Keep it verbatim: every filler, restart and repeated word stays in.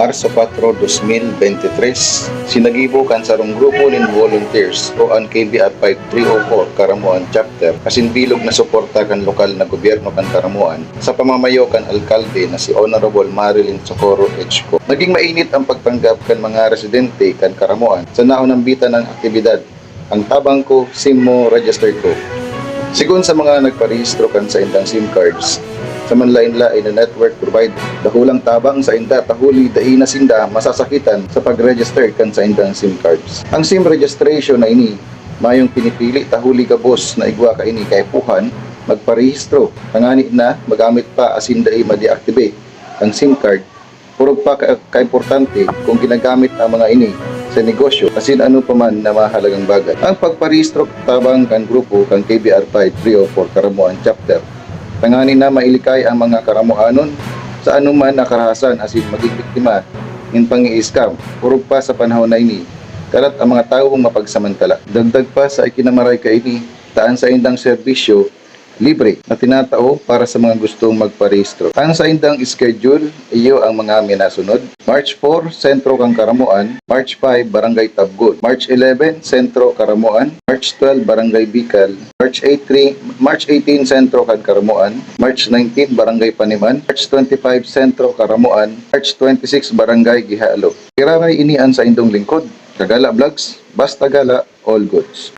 Marso kuwatro, dos mil bente tres, sinagibo kan sarong grupo nin volunteers o an K B R five three oh four Karamoan Chapter asin bilog na suporta kan lokal na gobyerno kan Karamoan sa pamamayo kan alkalde na si Honorable Marilyn Socorro H. Co. Naging mainit ang pagtanggap kan mga residente kan Karamoan sa naunambitan nang aktibidad, ang tabang ko, SIM mo, register ko. Sigon sa mga nagparehistro kan saindang SIM cards, sa manlaen-laen na network provider, dakulang tabang sainda ta huli dai na sinda masasakitan sa pag-register kan saindang SIM cards. Ang SIM registration na ini, mayong pinipili ta huli gabos na igwa kaini kaipuhan magparehistro, tangani na magamit pa asin dai ma-deactivate ang SIM card. Orog pa ka, kaimportante kung ginagamit ang mga ini sa negosyo asin ano pa man na mahalagang bagay. Ang pagparehistro tabang kan grupo kan K B R five three oh four Karamoan Chapter, tangani na mailikay ang mga Karamoanon sa anoman na karahasan asin maging biktima nin pangi-scam. Orog pa sa panahon na ini, kalat ang mga tawong mapagsamantala. Dagdag pa sa ikinamaray kaini, ta an saindang serbisyo libre na tinatao para sa mga gustong magparehistro. Ang saindang schedule, iyo ang mga minasunod: March four, Sentro kan Karamoan; March five, Barangay Tabgon; March eleven, Sentro, Karamoan; March twelve, Barangay Bikal; March eighteen, March eighteen, Sentro kan Karamoan; March nineteen, Barangay Paniman; March twenty-five, Sentro, Karamoan; March twenty-six, Barangay Gihalo. Giraray ini an saindong lingkod, Kagala Vlogs, basta gala, all goods.